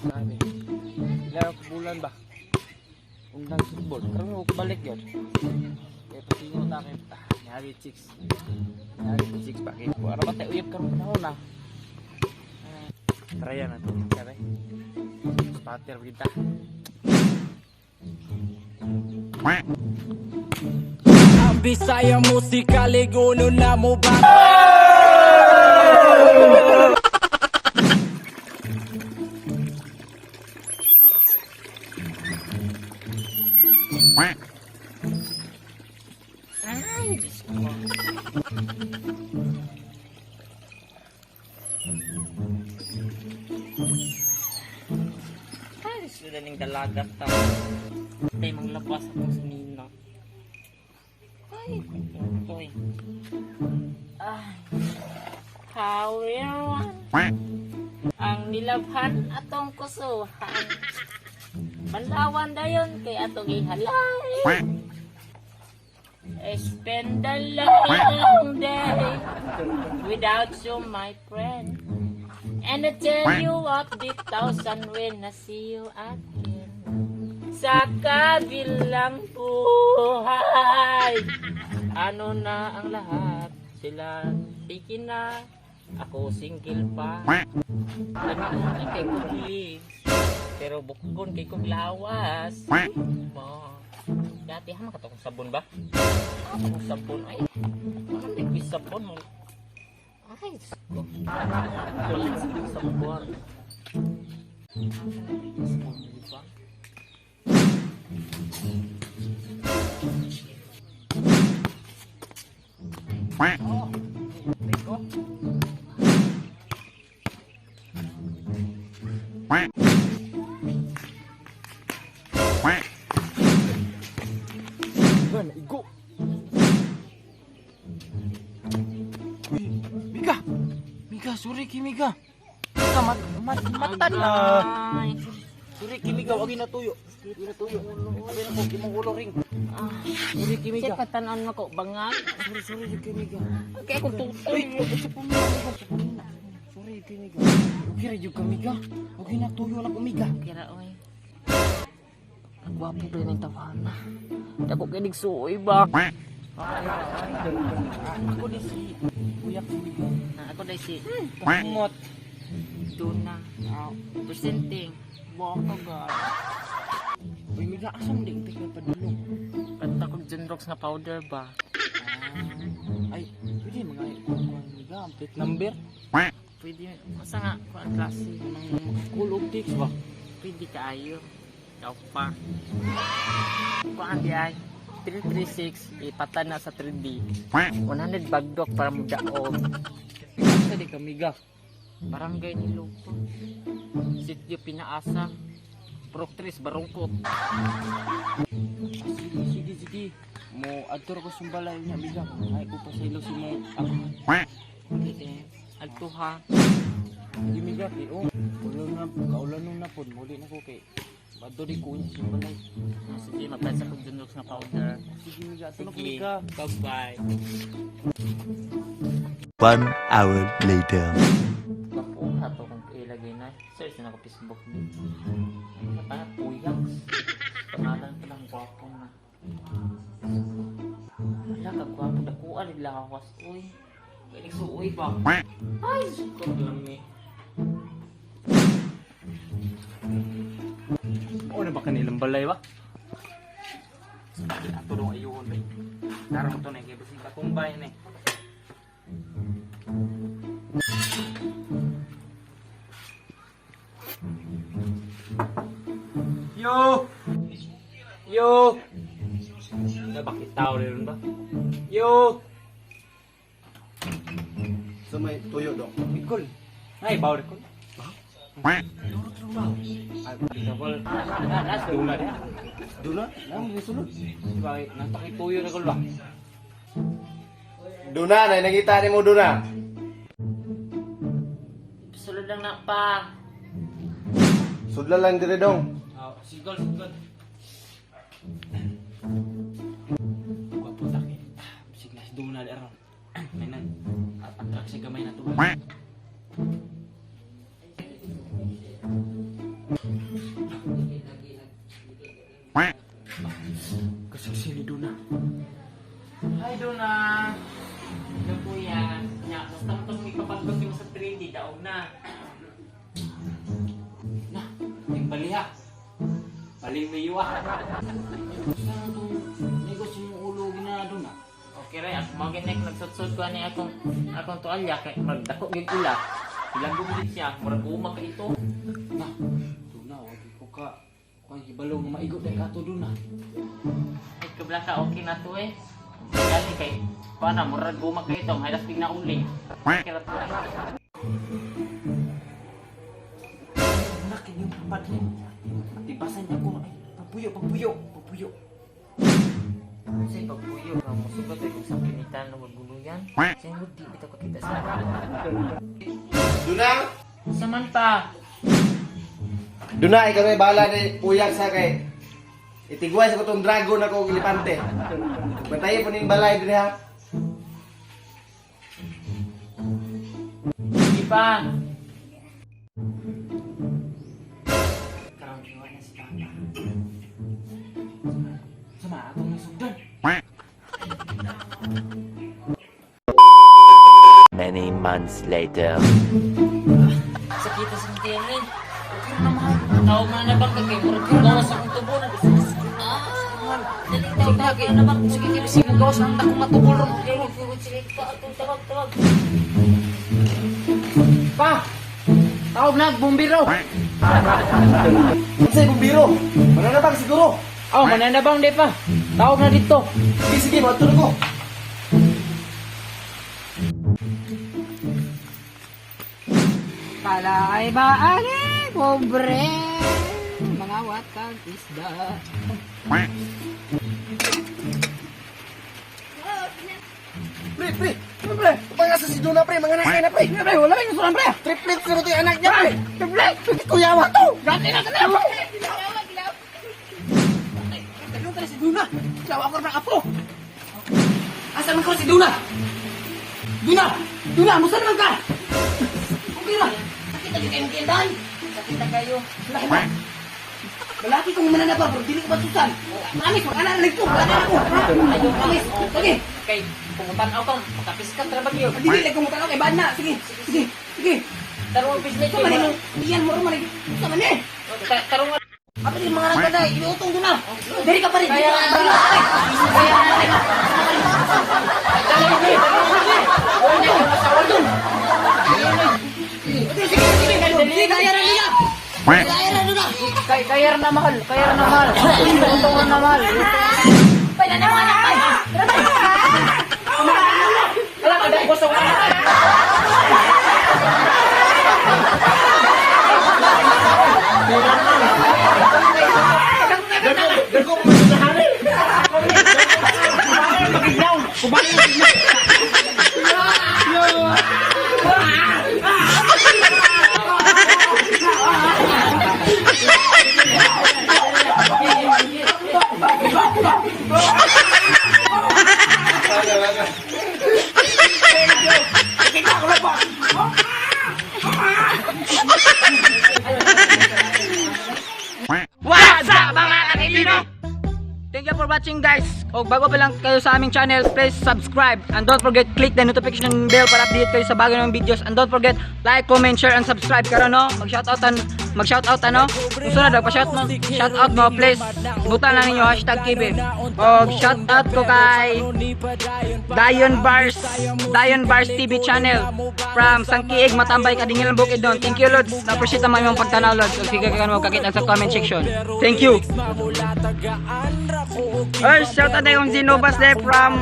Sabi. Ilang bulan ba? Undang football. Karon ko balik yun. Kaya pasingo ta kay nari chicks. Nari chicks ba kay para ba tayo uyab karon panahon na. Try na to. Kare. Spatter kita. Ang Bisaya musika liguno na mo ba? Ay, Diyos ko. Ay, Diyos ko ning dalaga ta. Tay manglabas akong sinina. Ay, kutoy. Ay. Kawiran. Ang nilabhan atong kusuhan. Banlawan dayon kay atong ihalay. I spend a long day without you, my friend. And I tell you of the thousand when I see you again. Sa kabilang buhay, ano na ang lahat? Sila tiki na, ako single pa. Lami kay kong leaves, pero bukgon kay kong lawas. Mo. Dati ha makatong sabon ba? Akong sabon ay. Wala may quiz sabon mo. Ay, Diyos ko. Wala sa sabon. Sabon, di ba? Ban, igo. Uy, Mika. Mika, sorry ki Mika. Mika, mat mat matan na. Ay. Sorry ki Mika, wag na tuyo. Wag na tuyo. Sabi na ko, imong ulo ring. Sorry ki Kasi Mika. patanon mo ko, bangag. Sorry, sorry ki Mika. Okay, kung tutoy. Uy, sa pamilya, Mika, sa pamilya. Sorry ki Mika. Okay ra jud ka Mika. Okay na tuyo na ko Mika. Kira, oy. Ang gwapo ba yung tawana? Dako kinig suoy ba? Ako di si Uyak si Mika. Ah, ako dahil si Kamot. Duna. Presenting. Boko ga. Uy, Mika, asa mo di tek na padulong? Kanta kog Genrox nga powder ba? Ay, pwede mga kukuha Mika, ang plate number. Pwede, masa nga, kung ang klase. Cool optics ba? Pwede kaayo. Ikaw pa. Kuan di ay. 336, ipatan na sa 3D. 100 bagdok para mudaog. Asa di ka Mika? Barangay ni Lupo. Sitio Pinaasa. Proctris, Barungkot. Sige, sige, sige. Mo adto ko sumbalay niya Mika. Ay ko pa sa ilo si mo ako. Okay, alto ha. Sige Mika, kay oh. Ulan na, kaulan nung na pod, muli na ko kay Adto di ko niya sumbalay. Ah, sige, magpansa kong Junrox na powder. Sige Mika, adto na ko Sige, Mika. bye-bye. 1 hour later. Kapuha to kung ilagay na. Search na ako Facebook din. Ano pa? Puyaks. Pangalan pa lang gwapo na. Wala ka gwapo. Dakuan nila lawas. Uy. Pwede suoy ba? Ay, sukot lami. Mao na ba kanilang balay ba? Ato dong ayuhon ba? Karon to na kay basin katumbay na. Yo! Yo! Na bakit tao rin ba? Yo! Sa may tuyo dong. Nicole. Ay, bawal ko. Ay, Duna dia. Duna? Nang sulod. Bakit nang takituyo na kulba. Duna, na nakita ni mo Duna. Sulod lang na pa. Sudla lang dire dong. Ah, sigol, sigol. Gwapo ta kay. Bisig na si Duna di aron. May nag attract siya gamay na to. Kasiksi ni Duna. Hi, Duna. Hello, kuya. Nya, basta mo itong ipapagod mo sa 3D, daog na. Na, ting baliha. Baling may iwa. Saan itong negosyo mong ulo gina Duna? Okay ray, ako mga ginek, nagsutsud ko ani akong akong tuwalya kay magdako gyud ila. Ilagom gid siya, murag uma ka ito. Na, Duna, wag ko ka. Kung hibalo nga maigo dahil ka to Duna. Ay kabla ka okay na to eh. Gani kay pana murag uma ka ito, haydas pig na uling. Okay ra to. Anak, yung padlin. Tibasan niya ko. Ay, pagpuyo, pagpuyo, pagpuyo. Say pagpuyo ka mo sugat ay kung sa pinitan ng guluyan. Say di bitaw kakita sa Duna? Saman pa. Duna, ikaw may bahala ni uyag sa kay. Itigway sa kutong dragon ako og elepante. Bantayan po ning balay dire ha. Di pa. Karon kiwa na si Papa. Sama, atong nasugdan. Many months later. Sakit sa tiyan eh. Okay na mahal. Tao man na bang kay murag gawas akong tubo na. Ah, dali tao na bang Sige, kaya sige, gawas ang takong matubol ron. Sige, pa atong tawag tawag. Pa! Tawag na, bumbiro! Unsay bumbiro? Mananabang siguro. Oh, mananabang di pa. Tawag na dito. Sige, sige, matulog ko. Pala ay maali, pobre. Mga watang isda. Pre, pre, pre, pre. Pangasa si Duna, pre. Mga nakay na, pre. Pre, wala kang suran, pre. Triplets na ito yung anak niya, pre. Triplet! Kuyawa to. Gati na ka na! Tanong ka na si Duna. Kilaw ako ng apo. Asa man ko si Duna? Duna! Duna, musta naman ka? Okay ra. Sakit na kayo kindahan. Sakit na kayo. Malaki kong mananaba, pero dili ko masusan. Promise, wag anak ko. Wala na ako. Promise. Okay. Kay pumutan-aw ka, makapiskan ra ba gyud. Dili lang kung mutanaw kay bad na. Sige, sige, sige. Tarong pislit Sa man eh. Iyan mo man eh. Sa man eh. Tarong Apa din mga nagkada, iutong ko na. Diri ka pa rin. Diri ka pa rin. Sige, sige, sige. Sige, kaya na nila. Kaya na nila. Kay, kaya na mahal, kaya na mahal. Utong na mahal. Pala na mga anak bay. Wala ka dahil gusto ka. What's up mga kakilino? Thank you for watching, guys. O bago pa lang kayo sa aming channel, please subscribe and don't forget click the notification bell para update kayo sa bago ng videos and don't forget like, comment, share and subscribe karon no. Mag-shoutout an mag-shoutout ano. Kung sunod pa shout mo, shoutout mo please. Butan lang ninyo #KB. Og shout out ko kay Dayon Bars, Dayon Bars TV channel from Sangkiig, Matambay, Kadingilan, Bukidnon. Thank you, Lods. Na-appreciate naman yung pagtanaw, Lods. Ug sige ka mo kakita sa comment section. Thank you. Oy, shout out na yung Zinobas de from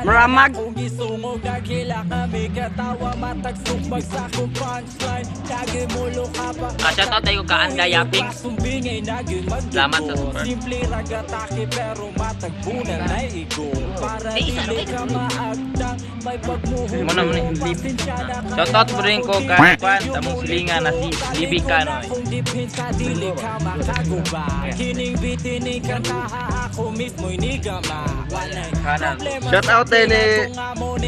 Maramag. Shout out tayo ka Anda Yaping. Salamat sa support. Muna muna yung lip. Shout out po rin ko kay Kwan, tamong silingan na si Libby Canoy. Kanan. Shout out tayo ni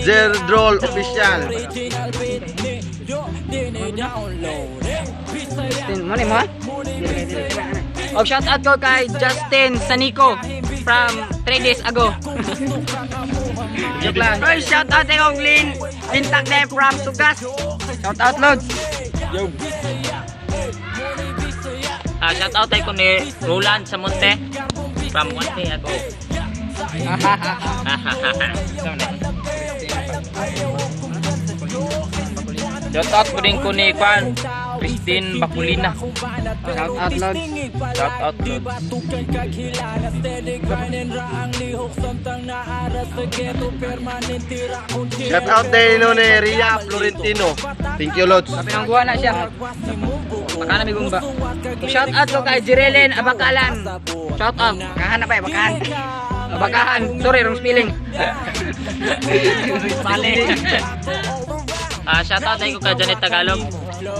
Zerdrol Official. Justin, mo ni mo? Og shout out ko kay Justin Sanico from 3 days ago. Joke lang. Oy, shout out kay Kong Lin Bintak de from Tugas. Shout out, Lods. Shout out tayo ko ni Roland Samonte from 1 day ago. Shout out po rin ko ni Kwan, Christine Bakulina. Shout out, Lods. Shout out, Lods. Shout out tayo no ni Ria Florentino. Thank you, Lods. Pinangguha na siya. Baka na may gumba. Shout out ko kay Jirelen Abakalan. Shout out. Bakahan na pa, eh, bakahan. Abakahan. Sorry, wrong spelling. Mali. Shout out tayo ko kay Janet Tagalog.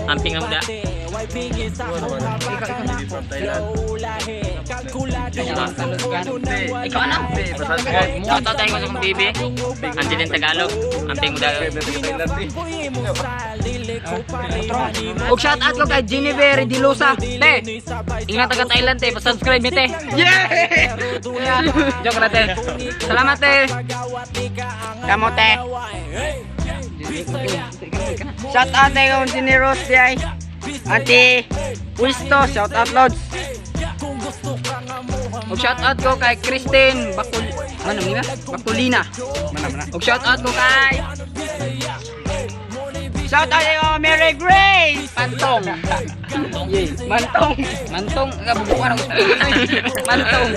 Amping ang da. Ikaw ano? Shout out tayo ko sa kong bibi. Angelin Tagalog. Amping muda. Og shout out ko kay Jennifer Dilosa. Te, ingat taga Thailand te, pa-subscribe mi te. Yeah! Joke ra te. Salamat te. Kamo te. Shout out tayo kong Generous di ay. Ate Wisto, shout out, Lods. Og shout out ko kay Christine Bakul ano nila? Bakulina. Og shout out ko kay Shout out tayo Mary Grace. Pantong. Mantong. Mantong, kabubukan ako. Mantong.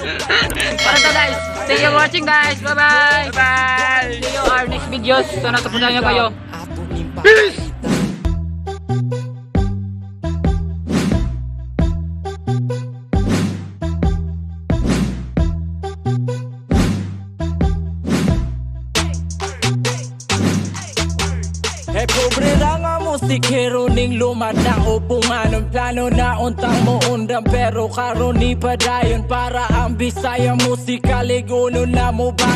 Para to guys. Thank you for watching, guys. Bye-bye. Bye. See you our next videos. Sana supportan nyo kayo. Peace! Eh pobre ra nga musikero ning lumad na upungan. Ang plano na untang mo undang pero karon ni padayon. Para ang Bisaya musika liguno na mo ba.